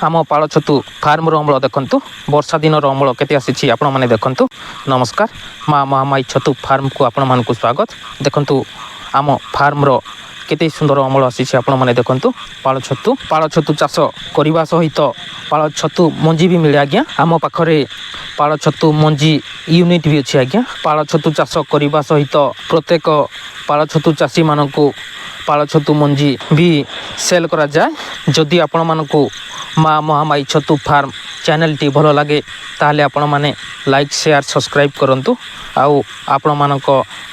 ଆମ ପାଳ ଛତୁ ଫାର୍ମର ଅମଳ ଦେଖନ୍ତୁ। ବର୍ଷା ଦିନର ଅମଳ କେତେ ଆସିଛି, ଆପଣମାନେ ଦେଖନ୍ତୁ। ନମସ୍କାର, ମା ମହାମାୟୀ ଛତୁ ଫାର୍ମକୁ ଆପଣମାନଙ୍କୁ ସ୍ୱାଗତ। ଦେଖନ୍ତୁ, ଆମ ଫାର୍ମର କେତେ ସୁନ୍ଦର ଅମଳ ଆସିଛି, ଆପଣମାନେ ଦେଖନ୍ତୁ। ପାଳ ଛତୁ ଚାଷ କରିବା ସହିତ ପାଳ ଛତୁ ମଞ୍ଜି ବି ମିଳେ ଆଜ୍ଞା। ଆମ ପାଖରେ ପାଳ ଛତୁ ମଞ୍ଜି ୟୁନିଟ୍ ବି ଅଛି ଆଜ୍ଞା। ପାଳ ଛତୁ ଚାଷ କରିବା ସହିତ ପ୍ରତ୍ୟେକ ପାଳ ଛତୁ ଚାଷୀମାନଙ୍କୁ ପାଳ ଛତୁ ମଞ୍ଜି ବି ସେଲ୍ କରାଯାଏ। ଯଦି ଆପଣମାନଙ୍କୁ ମା ମହାମାୟୀ ଛତୁ ଫାର୍ମ ଚ୍ୟାନେଲଟି ଭଲ ଲାଗେ, ତାହେଲେ ଆପଣମାନେ ଲାଇକ୍, ସେୟାର, ସବସ୍କ୍ରାଇବ୍ କରନ୍ତୁ ଆଉ ଆପଣମାନଙ୍କ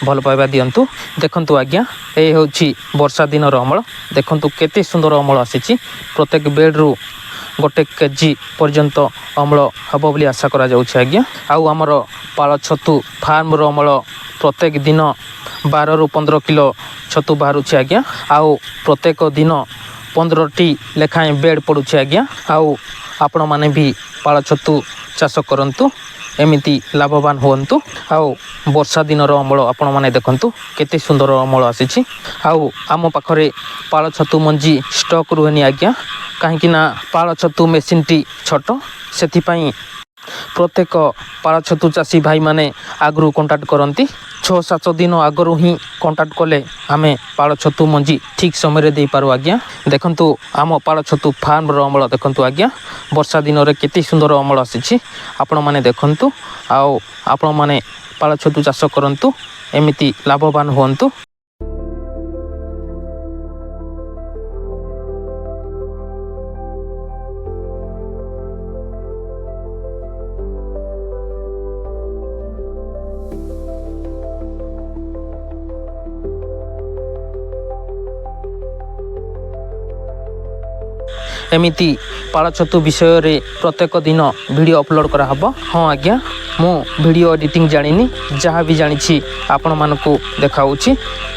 ଭଲ ପାଇବା ଦିଅନ୍ତୁ। ଦେଖନ୍ତୁ ଆଜ୍ଞା, ଏ ହେଉଛି ବର୍ଷା ଦିନର ଅମଳ। ଦେଖନ୍ତୁ, କେତେ ସୁନ୍ଦର ଅମଳ ଆସିଛି। ପ୍ରତ୍ୟେକ ବେଡ଼ରୁ 1 କେଜି ପର୍ଯ୍ୟନ୍ତ ଅମଳ ହେବ ବୋଲି ଆଶା କରାଯାଉଛି ଆଜ୍ଞା। ଆଉ ଆମର ପାଳ ଛତୁ ଫାର୍ମର ଅମଳ ପ୍ରତ୍ୟେକ ଦିନ 12ରୁ 15 କିଲୋ ଛତୁ ବାହାରୁଛି ଆଜ୍ଞା। ଆଉ ପ୍ରତ୍ୟେକ ଦିନ 15ଟି ଲେଖାଏଁ ବେଡ଼୍ ପଡ଼ୁଛି ଆଜ୍ଞା। ଆଉ ଆପଣମାନେ ବି ପାଳ ଛତୁ ଚାଷ କରନ୍ତୁ, ଏମିତି ଲାଭବାନ ହୁଅନ୍ତୁ। ଆଉ ବର୍ଷା ଦିନର ଅମଳ ଆପଣମାନେ ଦେଖନ୍ତୁ, କେତେ ସୁନ୍ଦର ଅମଳ ଆସିଛି। ଆଉ ଆମ ପାଖରେ ପାଳ ଛତୁ ମଞ୍ଜି ଷ୍ଟକ୍ ରୁହେନି ଆଜ୍ଞା, କାହିଁକି ନା ପାଳ ଛତୁ ମେସିନ୍ଟି ଛୋଟ। ସେଥିପାଇଁ ପ୍ରତ୍ୟେକ ପାଳ ଛତୁ ଚାଷୀ ଭାଇମାନେ ଆଗରୁ କଣ୍ଟାକ୍ଟ କରନ୍ତି। 6-7 ଦିନ ଆଗରୁ ହିଁ କଣ୍ଟାକ୍ଟ କଲେ ଆମେ ପାଳ ଛତୁ ମଞ୍ଜି ଠିକ୍ ସମୟରେ ଦେଇପାରୁ ଆଜ୍ଞା। ଦେଖନ୍ତୁ, ଆମ ପାଳ ଛତୁ ଫାର୍ମର ଅମଳ ଦେଖନ୍ତୁ ଆଜ୍ଞା। ବର୍ଷା ଦିନରେ କେତେ ସୁନ୍ଦର ଅମଳ ଆସିଛି, ଆପଣମାନେ ଦେଖନ୍ତୁ। ଆଉ ଆପଣମାନେ ପାଳ ଛତୁ ଚାଷ କରନ୍ତୁ, ଏମିତି ଲାଭବାନ ହୁଅନ୍ତୁ। ଏମିତି ପାଳ ଛତୁ ବିଷୟରେ ପ୍ରତ୍ୟେକ ଦିନ ଭିଡ଼ିଓ ଅପଲୋଡ଼ କରାହେବ। ହଁ ଆଜ୍ଞା, ମୁଁ ଭିଡ଼ିଓ ଏଡ଼ିଟିଂ ଜାଣିନି। ଯାହା ବି ଜାଣିଛି, ଆପଣମାନଙ୍କୁ ଦେଖାଉଛି।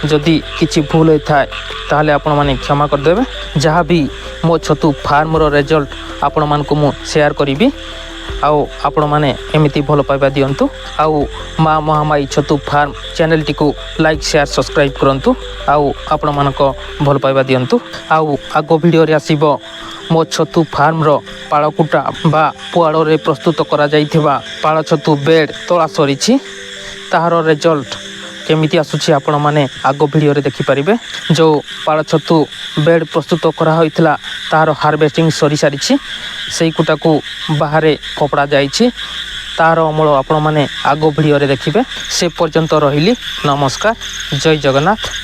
ଯଦି କିଛି ଭୁଲ ହୋଇଥାଏ, ତାହେଲେ ଆପଣମାନେ କ୍ଷମା କରିଦେବେ। ଯାହା ବି ମୋ ଛତୁ ଫାର୍ମର ରେଜଲ୍ଟ ଆପଣମାନଙ୍କୁ ମୁଁ ସେୟାର କରିବି। ଆଉ ଆପଣମାନେ ଏମିତି ଭଲ ପାଇବା ଦିଅନ୍ତୁ ଆଉ ମା ମହାମାୟୀ ଛତୁ ଫାର୍ମ ଚ୍ୟାନେଲଟିକୁ ଲାଇକ୍, ସେୟାର, ସବସ୍କ୍ରାଇବ୍ କରନ୍ତୁ ଆଉ ଆପଣମାନଙ୍କ ଭଲ ପାଇବା ଦିଅନ୍ତୁ। ଆଉ ଆଗ ଭିଡ଼ିଓରେ ଆସିବ ମୋ ଛତୁ ଫାର୍ମର ପାଳକୁଟା ବା ପୁଆଳରେ ପ୍ରସ୍ତୁତ କରାଯାଇଥିବା ପାଳ ଛତୁ ବେଡ଼୍ ତୋଳା ସରିଛି। ତାହାର ରେଜଲ୍ଟ କେମିତି ଆସୁଛି, ଆପଣମାନେ ଆଗ ଭିଡ଼ିଓରେ ଦେଖିପାରିବେ। ଯେଉଁ ପାଳ ଛତୁ ବେଡ଼୍ ପ୍ରସ୍ତୁତ କରାହୋଇଥିଲା, ତାହାର ହାରଭେଷ୍ଟିଂ ସରିସାରିଛି। ସେଇ କୁଟାକୁ ବାହାରେ ଫୋପଡ଼ା ଯାଇଛି। ତାହାର ଅମଳ ଆପଣମାନେ ଆଗ ଭିଡ଼ିଓରେ ଦେଖିବେ। ସେ ପର୍ଯ୍ୟନ୍ତ ରହିଲି, ନମସ୍କାର, ଜୟ ଜଗନ୍ନାଥ।